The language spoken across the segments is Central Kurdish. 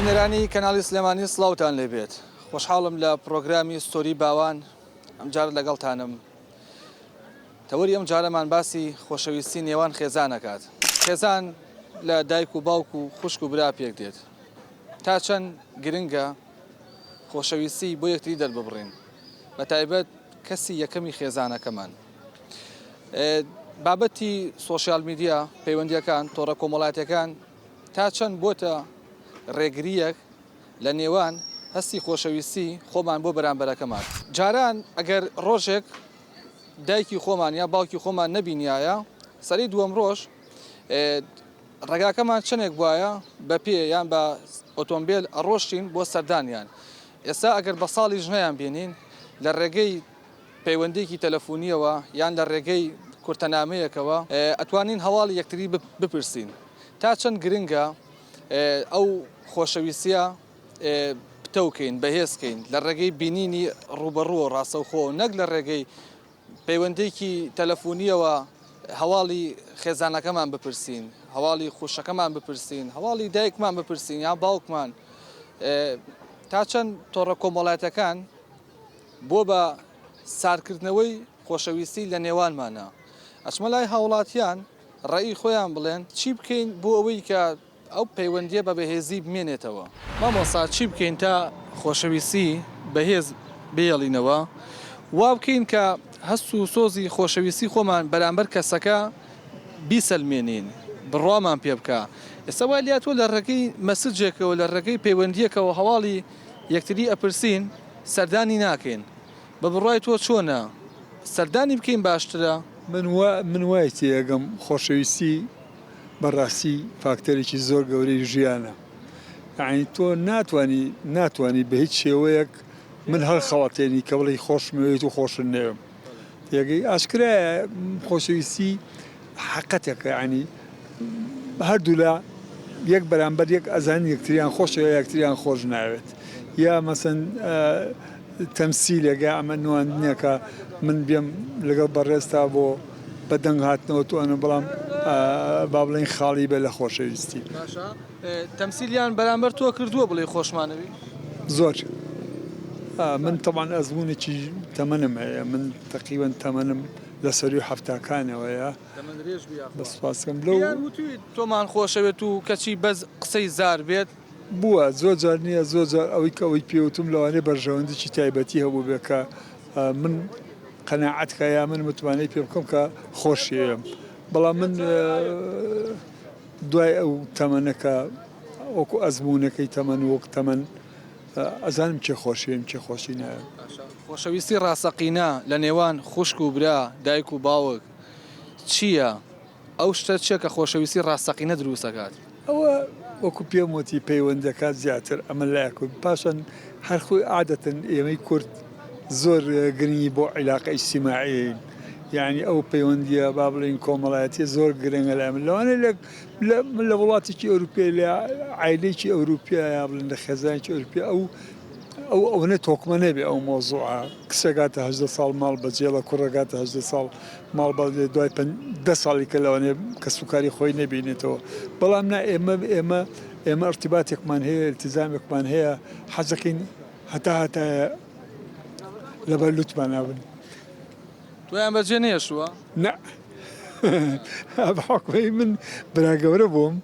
بینەرانی کەناڵی سلێمانی سڵاوتان لێبێت خۆشحاڵم لە پڕۆگرامی ستۆری باوان ئەمجارە لەگەڵتانم تەوەری ئەم جارەمان باسی خۆشەویستی نێوان خێزان ئەکات. خێزان لە دایک و باوک و خوشک و برا پێک دێت. تا چەند گرنگە خۆشەویستی بۆ یەکتری دەرببڕین بە تایبەت کەسی یەکەمی خێزانەکەمان. بابەتی سۆشیال میدیا، پەیوەندییەکان، تۆڕە کۆمەڵایەتیەکان تا چەند بۆتە ڕێگرییەک لە نێوان هەستی خۆشەویستی خۆمان بۆ بەرامبەرەکەمان. جاران ئەگەر ڕۆژێک دایکی خۆمان یا باوکی خۆمان نەبینیایە سەری دووەم ڕۆژ ڕێگاکەمان چەندێک بوایە بە پێ یان بە ئۆتۆمبیل ئەڕۆشتین بۆ سەردانیان ئێستا ئەگەر بە ساڵیش نەیان بینین لە ڕێگەی پەیوەندیەکی تەلەفونیەوە یان لە ڕێگەی کورتەنامەیەکەوە ئەتوانین هەواڵی یەکتری بپرسین تا چەند گرنگە ئەو خۆشەویستیە پتەو کەین، بەهێز کەین لە ڕێگەی بینینی ڕووبەڕوو ڕاستەوخۆ نەک لە ڕێگەی پەیوەندیەکی تەلەفونیەوە هەواڵی خێزانەکەمان بپرسین، هەواڵی خوشەکەمان بپرسین، هەواڵی دایکمان بپرسین یا باوکمان. تا چەند تۆڕە کۆمەڵایەتەکان بۆ بە ساردکردنەوەی خۆشەویستی لە نێوانمانە. ئەچمە لای هاوڵاتیان ڕەئی خۆیان بڵێن چی بکەین بۆ ئەوەی کە ئەو پەیوەندیە بە بەهێزی بمێنێتەوە. مامۆستا چی بکەین تا خۆشەویستی بەهێز بهێڵینەوە؟ وا بکەین کە هەست و سۆزی خۆشەویستی خۆمان بەرامبەر کەسەکە بیسەلمێنین، بڕوامان پێ بکا. ئێستا وای لێهاتووە لە ڕێگەی مەسجێکەوە، لە ڕێگەی پەیوەندییەکەوە هەواڵی یەکتری ئەپرسین، سەردانی ناکەین. بە بڕوای تۆ چۆنە سەردانی بکەین باشترە؟ من وا من وای تێئەگەم خۆشەویستی بەڕاستی فاکتەرێکی زۆر گەورەی ژیانە یەعنی تۆ ناتوانی ناتوانی بە هیچ شێوەیەک من هەڵخەڵەتێنی کە بڵێی خۆشمەوێیت و خۆشت نەوێم تێگەی ئاشکرایە خۆشەویستی حەقەتێکە یەعنی هەردوولا یەک بەرامبەر یەک ئەزانن یەکتریان خۆشە یا یەکتریان خۆش ناوێت یا مەسەن تەمسیلێک یا ئەمە نواندنێکە من بێم لەگەڵ بەڕێزتا بۆ بە دەنگ هاتنەوە تۆ ئەنە بەڵام با بڵێین خاڵی بێ لە خۆشەویستی. باشە تەمسیلیان بەرامبەر تۆ کردووە بڵێی خۆشمانەوی؟ زۆر من تەبعەن ئەزموونێکی تەمەنم هەیە من تەقریبەن تەمەنم لە سەرووی حەفتاکانەوەیە. تەمەن درێژ بی یاخوا. بە سوپاس کەم لەو. پێیان وتوویت تۆمان خۆشەوێت و کەچی بەس قسەی زار بێت؟ بووە زۆر جار نییە زۆر جار ئەوەی کە ئەوەی پێ وتوم لەوانەیە بەرژەوەندیی تایبەتی هەبووبێ کە من قەناعەت کا یا من متمانەی پێ بکەم کە خۆشیەوێم بەڵام من دوای ئەو تەمەنە کە وەکو ئەزموونەکەی تەمەن وەک تەمەن ئەزانم کێ خۆشیەوێم کێ خۆشی ناوێم. خۆشەویستی ڕاستەقینە لە نێوان خوشک و برا، دایک و باوک چییە؟ ئەو شتە چیە کە خۆشەویستی ڕاستەقینە دروست ئەکات؟ ئەوە وەکو پێم وتی پەیوەندەکە زیاتر ئەمە لایەک و پاشان هەر خۆی عادەتەن ئێمەی کورد زۆر گرنگی بۆ عیلاقە ئیجتیماعیین یعنی ئەو پەیوەندیە با بڵێین کۆمەڵایەتیە زۆر گرنگە لای من لەوانەیە لە لە وڵاتێکی ئەوروپی لە عایلەیەکی ئەوروپیا یا بڵێن لە خێزانێکی ئەوروپی ئەو ئەو ئەونە تۆکمە نەبێ ئەو مەوزوعە کچە گاتە 18 ساڵ ماڵ بەجێڵە کوڕە گاتە 18 ساڵ ماڵ بەجێ دوای پەن دە ساڵی کە لەوانەیە کەسوکاری خۆی نەبینێتەوە بەڵام نا ئێمە ئێمە ئێمە ئرتیباتێکمان هەیە التزامێکمان هەیە حەزەکەین هەتا هەتایە لەبەر لوتمان نابن. تۆیان بەجێ نەهێشتووە؟ نا بە حوکمەی من برا گەورە بووم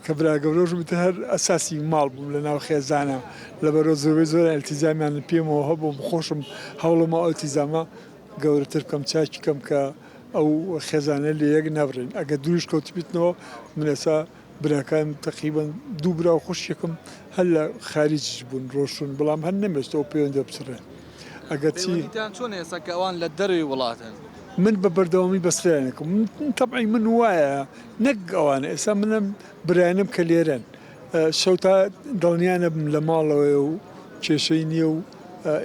کە برا گەورەش بووم ئیتر هەر ئەساسی ماڵ بووم لە ناو خێزانە لەبەرئەوە زۆربەی زۆریان ئیلتیزامیان پێمەوە هەبوو خۆشم هەوڵم ئەو ئیلتیزامە گەورەتر بکەم چاکی کەم کە ئەو خێزانە لە یەک نەبڕین ئەگەر دووریش کەوتبیتنەوە من ئێستا براکانم تەقریبەن دوو برا و خوشکێکم هەر لە خاریجیش بوون ڕۆشتوون بەڵام هەر نەمێشت ئەو پەیوەندیە بچڕێن ئەگەر چی پەیوەندیتان چۆنە ئێستا کە ئەوان لە دەرەوەی وڵاتن؟ من بە بەردەوامی بەسریان ئەکەم تەبعی من وایە نەک ئەوانە ئێستا منم برایانم کە لێرەن شەو تا دڵنیا نەبم لە ماڵەوەیە و کێشەی نییە و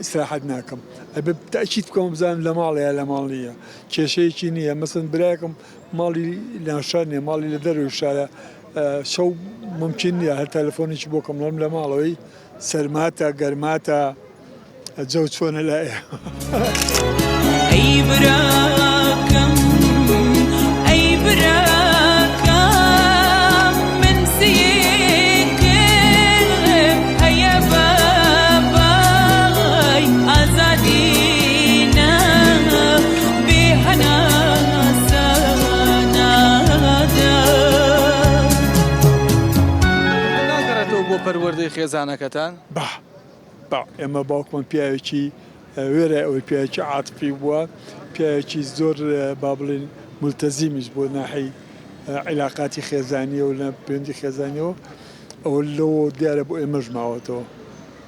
ئیسراحەت ناکەم ئەبێ تەئکید بکەم بزانم لە ماڵە یا لە ماڵ نییە کێشەیەکی نییە مەسەن برایەکم ماڵی ناوشار نییە ماڵی لە دەرەوەی شارە شەو ممکن نییە هەر تەلەفۆنێکی بۆ کەم بڵێم لە ماڵەوەی سەرماتە گەرماتە جەو چۆنە لای ئەی براکەم ئەی براکەم من سیکرم. پەروەردەی خێزانەکەتان؟ با با ئێمە باوکمان پیاوێکی وێرای ئەوەی پیاوێکی عاتفی بووە پیاوێکی زۆر با بڵێین مولتەزیمیش بووە ناحەی عیلاقاتی خێزانیە و لە پەیوەندی خێزانیەوە ئەوە لەوە دیارە بۆ ئێمەش ماوەتەوە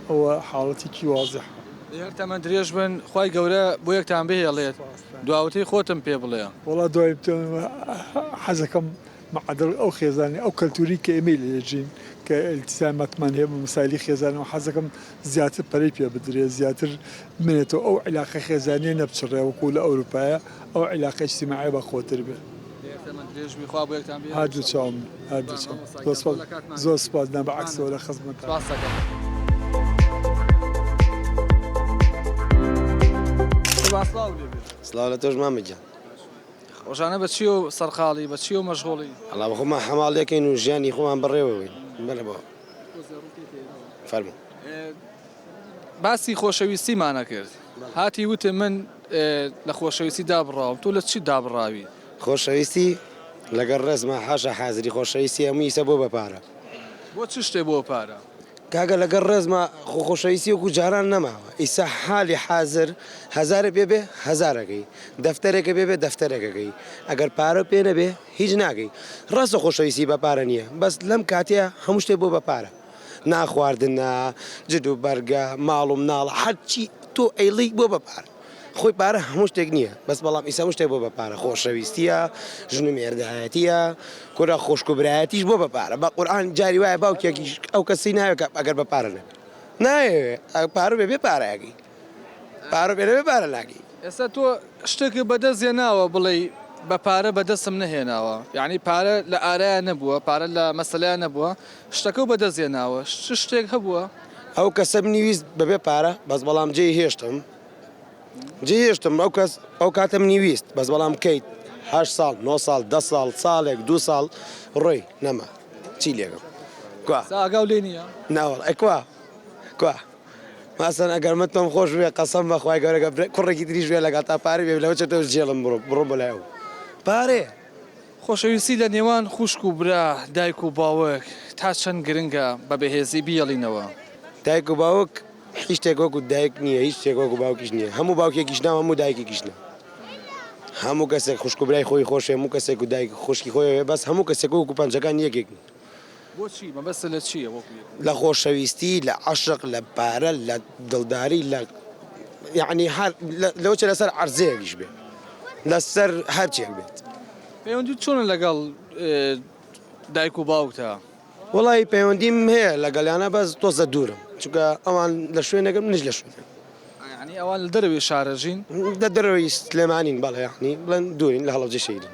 ئەوە حاڵەتێکی وازحە. دەی هەر تەمەن درێژ بن خوای گەورە بۆ یەکتان بهێڵێت دواوتەی خۆتم پێ بڵێ. وەڵا دوای حەزەکەم مەعەدەل ئەو خێزانەی ئەو کەلتوری کە ئێمەی لێ ئەژین کە ئیلتیزاماتمان هەیە بە مەسایلی خێزانەوە حەزەکەم زیاتر پەرەی پێ بدرێ زیاتر بمێنێتەوە ئەو عیلاقە خێزانیە نەپچڕێ وەکو لە ئەوروپایە ئەو عیلاقە ئیجتیماعیە بە قوەتر بێ. تەمەن درێژ بی خوا بۆ یەکتان بێ. هەردوو چاوم هەردوو چاوم زۆر سپاس زۆر سپاس نا بە عەکسەوە لە خزمەتان. سپاست دەکەم. قوربان سڵاو لێ بێ. سڵاو لە تۆش مامە گیان. ڕۆژانە بە چیەوە سەرقاڵی بە چیەوە مەشغوڵی؟ وەڵا بە خۆمان حەماڵیەکەین و ژیانی خۆمان بەڕێوەبەین. بەلێ بابە. فەرموو. باسی خۆشەویستیمانە کرد هاتی وتم من لە خۆشەویستی دابڕاوم تۆ لە چی دابڕاوی؟ خۆشەویستی لەگەڵ ڕێزما حاشا حازری خۆشەویستی هەموو ئیسە بۆ بە پارە. بۆ چ شتێ بۆ پارە؟ کاکە لەگەڵ ڕێزما خۆ خۆشەویستی وەکو جاران نەماوە ئیسا حالی حازر هەزارێ پێ بێ هەزارەکەی دەفتەرێکە پێ بێ دەفتەرێکەکەی ئەگەر پارە پێ نەبێ هیچ ناکەی ڕاستە خۆشەویستی بە پارە نییە بەس لەم کاتەیە هەموو شتێک بۆ بە پارە ناخواردنە جل و بەرگە ماڵ و مناڵ هەرچی تۆ ئەیڵی بۆ بە پارە خۆی پارە هەموو شتێک نییە بەس بەڵام ئیسا هەموو شتێک بۆ بە پارە خۆشەویستیە ژن و مێردایەتیە کورە خوشک و برایەتیش بۆ بە پارە بە قورئان جاری وایە باوکێکیش ئەو کەسی ناوێت کە ئەگەر بە پارە نەبێت نایەوێ پارە بێ بێ پارەکەی پارە بێ نەبێ پارە ناکەی. ئێستا تۆ شتێکت بەدەست هێناوە بڵێی بە پارە بەدەستم نەهێناوە یانی پارە لە ئارایا نەبووە پارە لە مەسەلەیا نەبووە شتەکەو بەدەست هێناوە چ شتێک هەبووە؟ ئەو کەسە منی ویست بەبێ پارە بەس بەڵام جێی هێشتم جێی هێشتم ئەو کەس ئەو کاتە منی ویست بەس بەڵام کەیت هەشت ساڵ نۆ ساڵ دە ساڵ ساڵێک دوو ساڵ ڕۆی نەما چی لێکەم کوا ئێستا ئاگاو لێ نییە؟ ناوەڵا ئەی کوا کوا ماسەن ئەگەر من تۆم خۆش بوێ قەسەم بەخوای گەورە گە کوڕێکی تریش بێ لەگەڵ تا پارەی بێ لەوە چێتەوە جێڵم بڕۆ بڕۆم بۆ لای ئەو پارەیە. خۆشەویستی لە نێوان خوشک و برا، دایک و باوک تا چەند گرنگە بە بەهێزی بیەڵینەوە؟ دایک و باوک هیچ شتێک وەکو دایک نییە هیچ شتێک وەکو باوکیش نییە هەموو باوکێکیش نا هەموو دایکێکیش نا هەموو کەسێک خوشک و برای خۆی خۆشێ هەموو کەسێک و دایک خوشکی خۆی بەس هەموو کەسێک وەکو پەنجەکان یەکێک نییە. بۆچی؟ مەبەستت لە چییە وەکو یەک نییە؟ لە خۆشەویستی لە عەشق لە پارە لە دڵداری لە یەعنی هەر لەوە چێ لەسەر عەرزەیەکیش بێ لەسەر هەرچێک بێت. پەیوەندیت چۆنە لەگەڵ دایک و باوکتا؟ وەڵایی پەیوەندیم هەیە لەگەڵیانە بەس تۆزە دوورم چونکە ئەوان لە شوێنێکن منیش لە شوێنێک. یەعنی ئەوان لە دەرەوەی شارەژین؟ لە دەرەوەی سلێمانین بەڵێ یەعنی بڵێن دوورین لە هەڵەبجەی شەهیدین.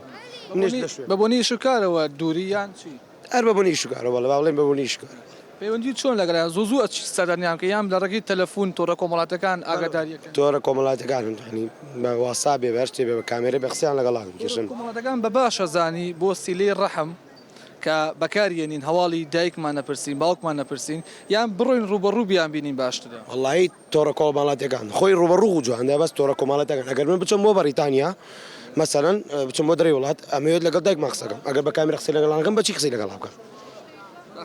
منیش لە شوێنێک. بە بۆنەی ئیش و کارەوە دووری یان چی؟ هەر بە بۆنی ئیش و کارەوە بەڵێ با بڵێین بە بۆنی ئیش و کارەوە. پەیوەندیت چۆن لەگەڵیان زوو زوو ئەچیت سەردانیان بکەی یان لە ڕێگەی تەلەفون تۆڕە کۆمەڵاتەکان ئاگاداریەکەن؟ تۆڕە کۆمەڵاتەکان یانی بە واتساپ بێ بە هەر شتێ بێ بە کامێرە بێ قسەیان لەگەڵا ئەکەم تۆڕە کێشەم. کۆمەڵاتەکان بە باش ئەزانی بۆ سیلەی ڕەحم کە بەکاری یەنین هەواڵی دایکمان نەپرسین باوکمان نەپرسین یان بڕۆین ڕووبەڕوو بیانبینین باشترە؟ وەڵایی تۆڕە کۆمەڵاتیەکان خۆی ڕووبەڕوو جوانە بەس تۆڕە کۆمەڵاتیەکان ئەگەر من بچم بۆ بەڕیتانیا مەسەلەن بچم بۆ دەرەوەی وڵات ئەمەوێت لەگەڵ دایکما قسەکەم ئەگەر بە کامێرا قسەی لەگەڵ نەکەم بەچی قسەی لەگەڵا بکەم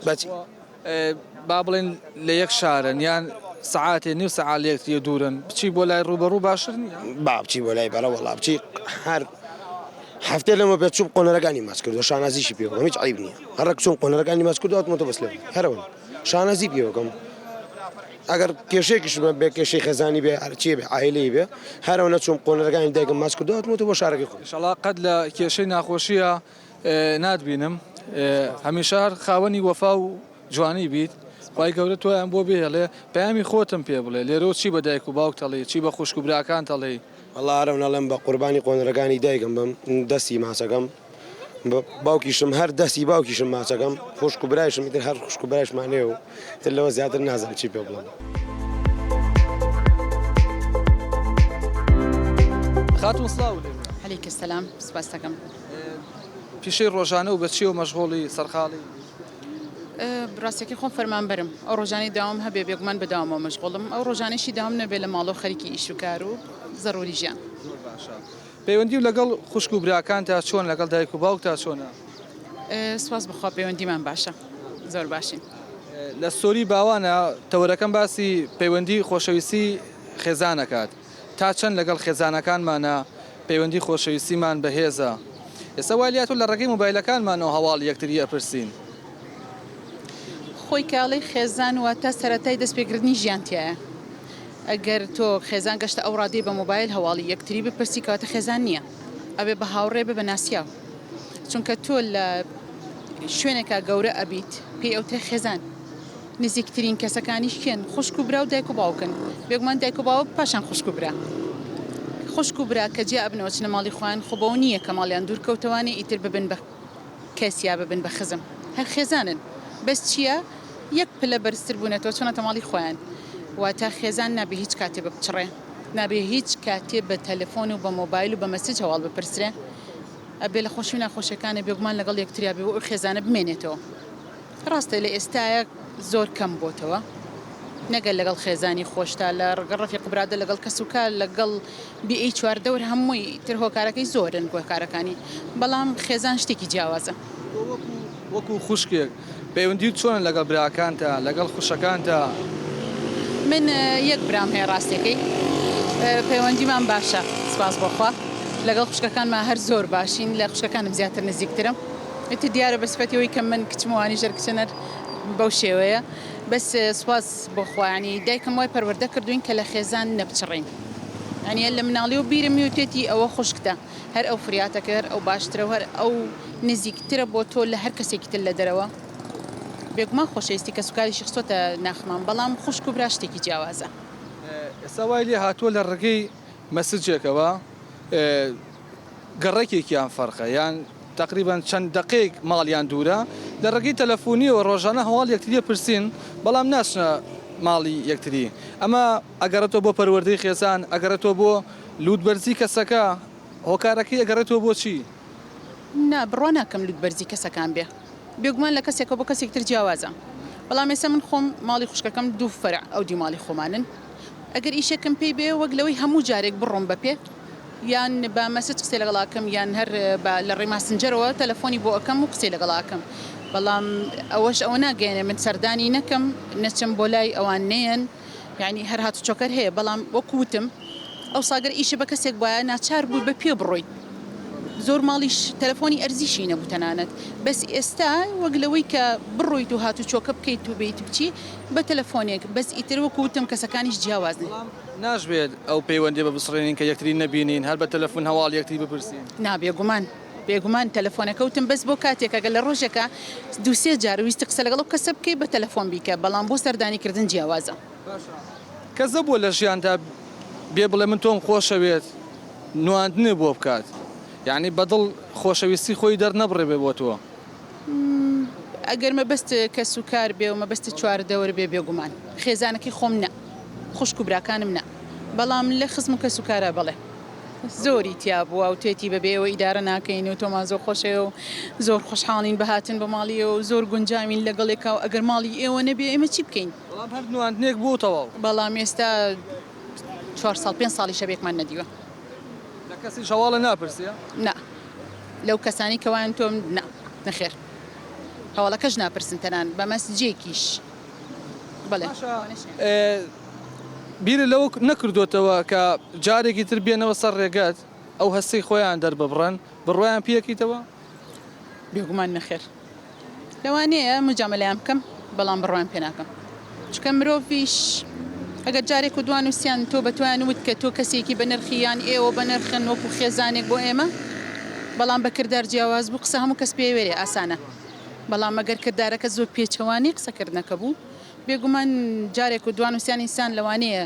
بەچی با بڵێن لە یەک شارن یان سەعاتێ نیو سەعات لە یەکتری دوورن بچی بۆ لای ڕووبەڕوو باشتر نییە؟ با بچی بۆ لای بەڵێ وەڵا بچی هەر هەفتەی لەمە پێش چووم قۆنەرەکانی ماچ کردووە شانازیشی پێوە هیچ عیب نییە هەڕێک چووم قۆنەرەکانی ماچ کردووە هاتمەوە بەس لێ هەرەوە شانازی پێوەکەم ئەگەر کێشەیەکیش بێ کێشەی خێزانی بێ هەرچی بێ عایلەی بێ هەرەوە نەچووم قۆنەرەکانی دایکم ماچ کردووە هاتمەوە بۆ شارەکەی خۆم. ئیشەڵا قەت لە کێشەی ناخۆشییا ناتبینم هەمیشە هەر خاوەنی وەفا و جوانی بیت خوای گەورە تۆیان بۆ بهێڵێ پەیامی خۆتم پێ بڵێ لێرەوە چی بە دایک و باوکت ئەڵێی چی بە خوشک و براکانت ئەڵێی. وەڵا هەرەو نەڵێم بە قوربانی قۆنەرەکانی دایکم بم دەستی ماچەکەم باوکیشم هەر دەستی باوکیشم ماچەکەم خوشک و برایشم ئیتر هەر خوشک و برایشمان هەیە و تر لەوە زیاتر نازانم چی پێ بڵێم. خاتوون سڵاو لێ بێ. علیک السلام سوپاست دەکەم. پیشەی ڕۆژانە و بە چیەوە مەشغوڵی سەرقاڵی؟ ڕاستەکەی خۆم فەرمانبەرم ئەو ڕۆژانەی داوام هەبێ بێگومان بە داوامەوە مەشغوڵم ئەو ڕۆژانەیشی داوام نەبێ لە ماڵەوە خەریکی ئیش و کار و زەروری ژیان. زۆر باشە پەیوەندیو لەگەڵ خوشک و براکانتا چۆن لەگەڵ دایک و باوکتا چۆنە؟ سوپاس بۆ خوا پەیوەندیمان باشە زۆر باشین. لە ستۆری باوانە تەوەرەکەم باسی پەیوەندی خۆشەویستی خێزان ئەکات تا چەند لەگەڵ خێزانەکانمانا پەیوەندی خۆشەویستیمان بەهێزە ئێستا وای لێهاتوە لە ڕێگەی مۆبایلەکانمانەوە هەواڵی یەکتری ئەپرسین. خۆی کە ئەڵێی خێزان واتە سەرەتای دەستپێکردنی ژیان تیایە ئەگەر تۆ خێزان گەشتە ئەو ڕادەی بە مۆبایل هەواڵی یەکتری بپرسی کەواتە خێزان نییە ئەبێ بە هاوڕێ بێ بە ناسیاو چونکە تۆ لە شوێنێکا گەورە ئەبیت پێی ئەوترێ خێزان نزیکترین کەسەکانیش کێن خوشک و برا و دایک و باوکن بێگومان دایک و باوک پاشان خوشک و برا خوشک و برا کە جیا ئەبنەوە چنە ماڵی خۆیان خۆ بەوە نییە کە ماڵیان دوور کەوتەوانێ ئیتر ببن بە کەس یا ببن بە خزم هەر خێزانن بەس چییە یەک پلە بەرزتر بوونەتەوە چۆنەتە ماڵی خۆیان واتە خێزان نابێ هیچ کاتێ بپچڕێ نابێ هیچ کاتێ بە تەلەفۆن و بە مۆبایل و بە مەسج هەواڵ بپرسرێ ئەبێ لە خۆشی و ناخۆشیەکانێ بێگومان لەگەڵ یەکتریا بێ بۆ ئەو خێزانە بمێنێتەوە. ڕاستە لە ئێستایا زۆر کەم بۆتەوە نەگەر لەگەڵ خێزانی خۆشتا لە ڕگەڵ ڕەفیق برادەر لەگەڵ کەس و کار لەگەڵ بیئەی چواردەور هەمووی تر هۆکارەکەی زۆرن هۆکارەکانی بەڵام خێزان شتێکی جیاوازە. تۆ وەکو وەکو خوشکێک پەیوەندیت چۆنە لەگەڵ براکانتا لەگەڵ خوشەکانتا؟ من یەک برام هەیە ڕاستەکەی پەیوەندیمان باشە سپاس بۆ خوا لەگەڵ خوشکەکانما هەر زۆر باشین لە خوشکەکانم زیاتر نزیکترم. ئیتر دیارە بە سفەتی ئەوەی کە من کچم و ئەوانیش هەر کچن هەر بەو شێوەیە بەس سوپاس بۆ خوا یانی دایکم وای پەروەردە کردووین کە لە خێزان نەپچڕین یانی هەر لە مناڵیەوە بیرم وتێتی ئەوە خوشکتە هەر ئەو فریاتەکە هەر ئەو باشترە و هەر ئەو نزیکترە بۆ تۆ لە هەر کەسێکی تر لە دەرەوە بێگومان خۆشەویستی کەسوکاریشی خستۆتە ناخمان بەڵام خوشک و برا شتێکی جیاوازە. ئێستا وای لێ هاتووە لە ڕێگەی مەسجێکەوە گەڕەکێکیان فەرقە یان تەقریبەن چەند دەقەیەک ماڵیان دوورە، لە ڕێگەی تەلەفونیەوە ڕۆژانە هەواڵی یەکتری ئەپرسین، بەڵام ناچنە ماڵی یەکتری. ئەمە ئەگەڕێتەوە بۆ پەروەردەی خێزان، ئەگەڕێتەوە بۆ لووتبەرزی کەسەکە، هۆکارەکەی ئەگەڕێتەوە بۆ چی؟ نا بڕوا ناکەم لووتبەرزی کەسەکان بێ، بێگومان لە کەسێکەوە بۆ کەسێکی تر جیاوازە، بەڵام ئێستا من خۆم ماڵی خوشکەکەم دوو فەرع ئەودیو ماڵی خۆمانن، ئەگەر ئیشێکم پێی بێ وەک لەوەی هەموو جارێک بڕۆم بە پێ یان بە مەسج قسەی لەگەڵ ئەکەم یان هەر بە لە ڕێی ماسنجەرەوە تەلەفۆنی بۆ ئەکەم و قسەی لەگەڵ ئەکەم بەڵام ئەوەش ئەوە ناگەیەنێ من سەردانی نەکەم نەچم بۆ لای ئەوان نەیەن یانی هەر هاتوچۆکەر هەیە بەڵام وەکو وتم ئەوسا گەر ئیشە بە کەسێک بوایە ناچار بووی بە پێ بڕۆیت زۆر ماڵیش تەلەفۆنی ئەرزیشی نەبوو تەنانەت بەس ئێستا وەک لەوەی کە بڕۆیت و هاتوچۆکە بکەیت و بێیت بچی بە تەلەفۆنێک بەس ئیتر وەکو وتم کەسەکانیش جیاوازن. بەڵام ناشبێت ئەو پەیوەندیە ببسڕێنین کە یەکتری نەبینین هەر بە تەلەفون هەواڵی یەکتری بپرسین. نا بێگومان بێگومان تەلەفۆنەکە وتم بەس بۆ کاتێکە گەر لە ڕۆژێکا دوو سێ جار ویستی قسە لەگەڵ ئەو کەسە بکەی بە تەلەفۆن بیکە بەڵام بۆ سەردانی کردن جیاوازە. باشە کەس نەبووە لە ژیاندا بێ بڵێ من تۆم خۆشەوێت نواندنێ بۆ بکات یانی بە دڵ خۆشەویستی خۆی دەرنەبڕێ بۆ تۆ؟ ئەگەر مەبەست کەس و کار بێ و مەبەستت چواردەور بێ بێگومان. خێزانەکەی خۆم نا. خوشک و براکانم نا. بەڵام لە خزم و کەس و کارا بەڵێ. زۆری تیا بووە و توێتی بەبێ ئێوە ئیدارە ناکەین و تۆمان زۆر خۆشەوێ و زۆر خۆشحاڵین بە هاتن بۆ ماڵی ئێوە و زۆر گونجاوین لەگەڵ یەکا و ئەگەر ماڵی ئێوە نەبێ ئێمە چی بکەین؟ بەڵام هەر نواندنێک بوو و تەواو. بەڵام ئێستا چوار ساڵ پێنج ساڵیشە یەکمان نەدیوە. لە کەسیش هەواڵە ناپرسێ؟ نا. لەو کەسانەی کە وایان تۆم نا نەخێر هەواڵەکەش ناپرسن تەنان بە مەسجێکیش بەڵێ. باشە بیرت لەوە نەکردۆتەوە کە جارێکی تر بێنەوە سەر ڕێگەت ئەو هەستەی خۆیان دەرببڕن بڕوایان پێکەیتەوە؟ بێگومان نەخێر. لەوانەیە موجامەلەیان بکەم بەڵام بڕوایان پێ ناکەم چونکە مرۆڤیش ئەگەر جارێک و دوان و سیان تۆ بە تۆیان وت کە تۆ کەسێکی بەنرخی یان ئێوە بەنرخن وەکو خێزانێک بۆ ئێمە بەڵام بە کردار جیاواز بوو قسە هەموو کەس پێ وێرێ ئاسانە بەڵام ئەگەر کردارەکە زۆر پێچەوانەی قسەکردنەکە بوو بێگومان جارێک و دوان و سیان ئینسان لەوانەیە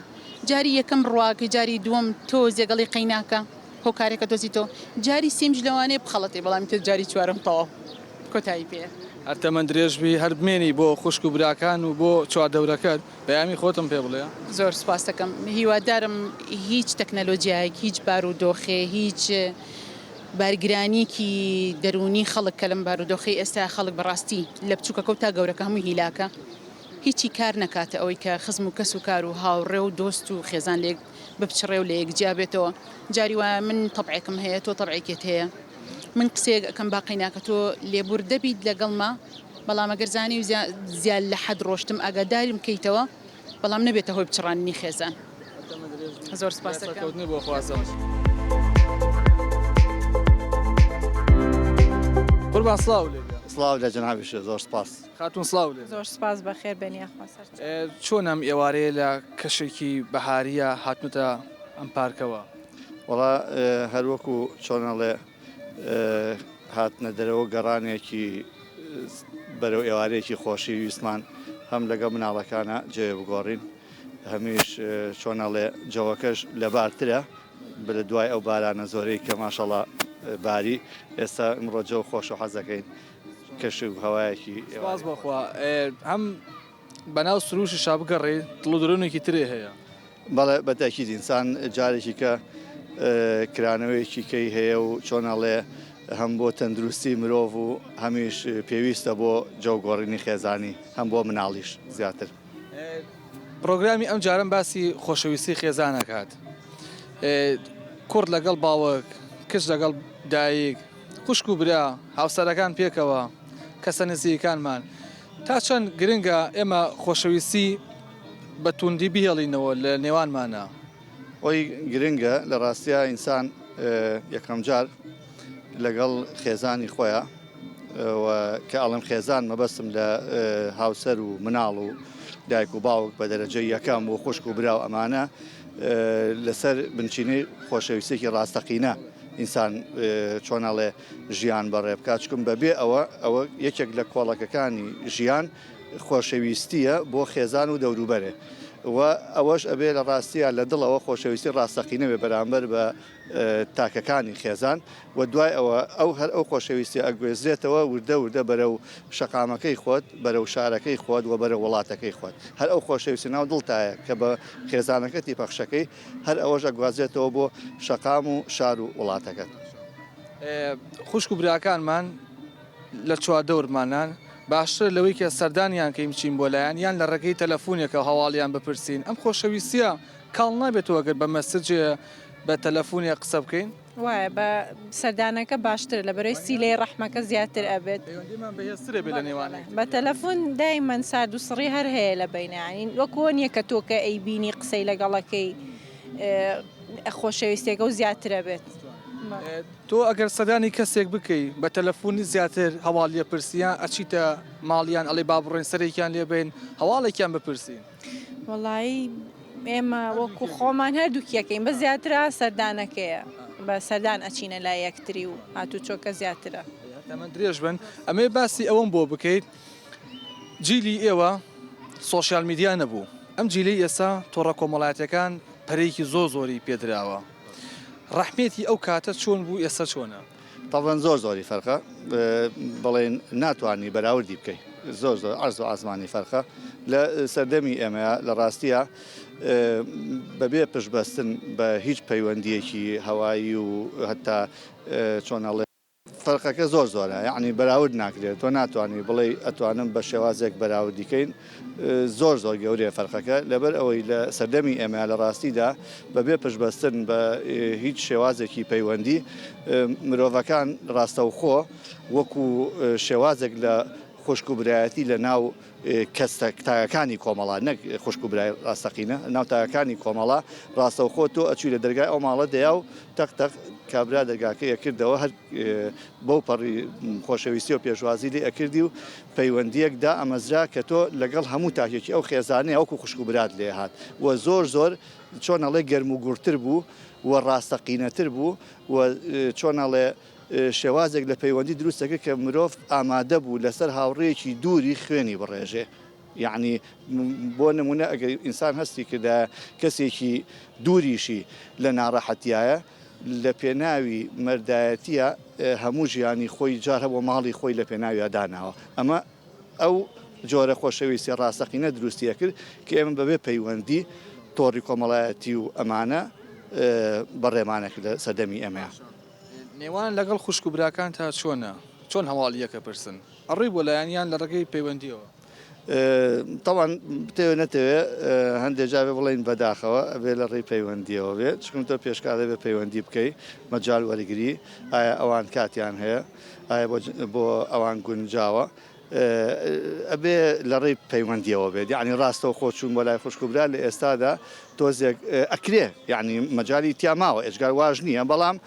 جاری یەکەم ڕواکەی جاری دووەم تۆزێک ئەڵێی قەیناکە هۆکارێکە دۆزیتەوە جاری سێیەمیش لەوانەیە بخەڵەتێ بەڵام ئیتر جاری چوارەم تەواو کۆتایی پێیە. هەر تەمەن درێژ بی هەر بمێنی بۆ خوشک و براکان و بۆ چواردەورەکەت پەیامی خۆتم پێ بڵێ. زۆر سوپاست دەکەم هیوادارم هیچ تەکنەلۆجیایەک هیچ بارودۆخێ هیچ بارگرانیەکی دەروونی خەڵک کە لەم بارودۆخەی ئێستا خەڵک بەڕاستی لە بچوکەکەو تا گەورەکە هەمووی هیلاکە هیچی کار نەکاتە ئەوەی کە خزم و کەس و کار و هاوڕێ و دۆست و خێزان لێک بپچڕێ و لە یەک جیا بێتەوە جاری وایە من تەبعێکم هەیە تۆ تەبعێکت هەیە من قسەیەک ئەکەم با قەیناکە تۆ لێبوردە بیت لەگەڵما. بەڵام ئەگەر زانی و زیاد لە حەد ڕۆشتم ئاگادارم کەیتەوە بەڵام نەبێتە هۆی پچڕاندنی خێزان. زۆر سپاست دەکەم. سەرکەوتنی بۆ خوازم. قوربان سڵاو لێ بێ. سڵاو لە جەنابیشت زۆر سپاس. خاتوون سڵاو لێ بێ. زۆر سپاس بەخێر بێن یاخوا سەرچاو. چۆن ئەم ئێوارەیە لە کەشێکی بەهارییە هاتنتە ئەم پارکەوە؟ وەڵا هەر وەکو چۆن ئەڵێ هاتنە دەرەوە گەڕانێکی بەرەو ئێوارەیەکی خۆشی ویستمان هەم لەگەڵ مناڵەکانە جێ بگۆڕین هەمیش چۆن ئەڵێ جەوەکەش لەبارترە لە دوای ئەو بارانە زۆرەی کە ماشەڵا باری ئێستا ئمڕۆ جەو خۆش و حەزەکەین کەش و هەوایەکی سپاس بۆخوا هەم بەناو سروشیشا بگەڕێی دڵ و دەروونێکی ترێ هەیە. بەڵێ بە تەئکید ئینسان جارێکی کە کرانەوەیەکی کەی هەیە و چۆن ئەڵێ هەم بۆ تەندروستی مرۆڤ و هەمیش پێویستە بۆ جەو گۆڕینی خێزانی هەم بۆ مناڵیش زیاتر. پرۆگرامی ئەم جارەم باسی خۆشەویستی خێزان ئەکات کوڕ لەگەڵ باوک کچ لەگەڵ دایک خوشک و برا هاوسەرەکان پێکەوە کەسە نزیکانمان تا چەند گرنگە ئێمە خۆشەویستی بە توندی بهێڵینەوە لە نێوانمانا؟ ئەوەی گرنگە لە ڕاستیا ئینسان یەکەم جار لەگەڵ خێزانی خۆیا و کە ئەڵێم خێزان مەبەستم لە هاوسەر و مناڵ و دایک و باوک بە دەرەجەی یەکەم و خوشک و برا و ئەمانە لەسەر بنچینەی خۆشەویستێکی ڕاستەقینە ئینسان چۆن ئەڵێ ژیان بەڕێ بکات چکم بەبێ ئەوە ئەوە یەکێک لە کۆڵەکەکانی ژیان خۆشەویستیە بۆ خێزان و دەوروبەرێ و ئەوەش ئەبێ لە ڕاستیا لە دڵەوە خۆشەویستی ڕاستەقینە بێ بەرامبەر بە تاکەکانی خێزان و دوای ئەوە ئەو هەر ئەو خۆشەویستی ئەگوێزرێتەوە وردە وردە بەرەو شەقامەکەی خۆت بەرەو شارەکەی خۆت و بەرەو وڵاتەکەی خۆت هەر ئەو خۆشەویستی ناو دڵتایە کە بە خێزانەکەتی پەخشەکەی هەر ئەوەش ئەگوازرێتەوە بۆ شەقام و شار و وڵاتەکەت. خوشک و براکانمان لە چواردەورمانان، باشترە لەوەی کە سەردانیان کەین بچین بۆ لایان یان لە ڕێگەی تەلەفونێکەوە هەواڵیان بپرسین، ئەم خۆشەویستیە کاڵ نابێتەوە گەر بە message ێ بە تەلەفونێک قسە بکەین؟ وایە بە سەردانەکە باشترە لەبەرەی سیلەی ڕەحمەکە زیاتر ئەبێت. پەیوەندیمان بەهێزتر ئەبێت لە نێوان یەکتریا. بە تەلەفون دایمەن سارد و سڕی هەر هەیە لە بەینە یانی وەک وە نیە کە تۆ کە ئەیبینی قسەی لەگەڵەکەی خۆشەویستیەکە و زیاتر ئەبێت. تۆ ئەگەر سەردانی کەسێک بکەی بە تەلەفونی زیاتر هەواڵی ئەپرسی یان ئەچیتە ماڵیان ئەڵێی با بڕۆین سەرێکیان لێ بەین هەواڵێکیان بپرسین؟ وەڵایی ئێمە وەکو خۆمان هەردووکیەکەین بە زیاترە سەردانەکەیە بە سەردان ئەچینە لای یەکتری و هاتوچۆکە زیاترە. تەمەن درێژ بن ئەمەوێ باسی ئەوەم بۆ بکەیت جیلی ئێوە social media نەبوو ئەم جیلەی ئێستا تۆڕە کۆمەڵایەتەکان پەرەیەکی زۆر زۆری پێدراوە ڕەحمێتی ئەو کاتە چۆن بوو ئێستا چۆنە؟ تەبعەن زۆر زۆری فەرقە بەڵێن ناتوانی بەراوردی بکەی زۆر زۆر عەرز و عاسمانی فەرقە لە سەردەمی ئێمەیە لە ڕاستیە بەبێ پشت بەستن بە هیچ پەیوەندیەکی هەوایی و هەتا چۆن ئەڵێ فەرقەکە زۆر زۆرە یعنی بەراورد ناکرێت تۆ ناتوانانی بڵێ ئەتوانم بە شێوازێک بەراوردی کەین زۆر زۆر گەورەیە فەرقەکە لەبەر ئەوەی لە سەردەمی ئێمە لە ڕاستیدا بەبێ پشتبەستن بە هیچ شێوازێکی پەیوەندی مرۆڤەکان ڕاستەوخۆ وەکو شێوازێک لە خوشک و برایەتی لە ناو کەسە تاکەکانی کۆمەڵا نەک خوشک و برای ڕاستەقینە ناو تاکەکانی کۆمەڵا ڕاستەوخۆ تۆ ئەچوی لە دەرگای ئەو ماڵە دەیا و تەق تەق کابرا دەرگاکەی ئەکردەوە هەر بەو پەڕی خۆشەویستی و پێشوازی لێ ئەکردی و پەیوەندیەک دائەمەزرا کە تۆ لەگەڵ هەموو تاکێکی ئەو خێزانەیە وەکو خوشک و برات لێ هات و زۆر زۆر چۆن ئەڵێ گەرم و گوڕتر بوو و ڕاستەقینەتر بوو و چۆن ئەڵێ شێوازێک لە پەیوەندی دروست دەکرد کە مرۆڤ ئامادە بوو لەسەر هاوڕێیەکی دووری خوێنی بڕێژێ یعنی بۆ نمونە ئەگەر ئینسان هەستی کردایە کەسێکی دووریشی لە ناڕەحەتیایە لە پێناوی مەردایەتیە هەموو ژیانی خۆی جار هەبووە ماڵی خۆی لە پێناویا داناوە ئەمە ئەو جۆرە خۆشەویستیە ڕاستەقینە دروستی ئەکرد کە ئێمە بەبێ پەیوەندی تۆڕی کۆمەڵایەتی و ئەمانە بەڕێمانە کرد لە سەردەمی ئێمەیا. نێوان لەگەڵ خوشک و براکانتا چۆنە؟ چۆن هەواڵی یەک ئەپرسن؟ ئەڕۆی بۆ لایان یان لە ڕێگەی پەیوەندیەوە؟ تەبعەن بتەوێ نەتەوێ هەندێ جار بێ بڵێین بەداخەوە ئەبێ لە ڕێی پەیوەندیەوە بێ چونکە تۆ پێشکار ئەبێ پەیوەندی بکەی مەجال وەرگری ئایا ئەوان کاتیان هەیە ئایا بۆ بۆ ئەوان گونجاوە. ئەبێ لە ڕێی پەیوەندیەوە بێت یەعنی ڕاستەوخۆ چوون بۆ لای خوشک و برا لە ئێستادا تۆزێک ئەکرێ یەعنی مەجالی تیا ماوە ئێجگار واش نییە بەڵام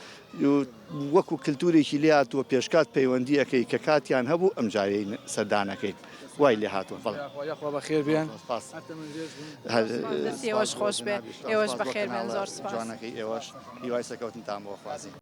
وەکو کلتورێکی لێ هاتووە پێشکات پەیوەندی ئەکەی کە کاتیان هەبوو ئەمجارەی سەردانەکەین وای لێ هاتووە بەڵێ. یاخوا بەخێر بێن. سپاس. دەستی ئێوەش خۆش بێ ئێوەش بەخێر بێن زۆر سپاس. جوانەکەی ئێوەش هیوای سەرکەوتنتان بۆ خوازین.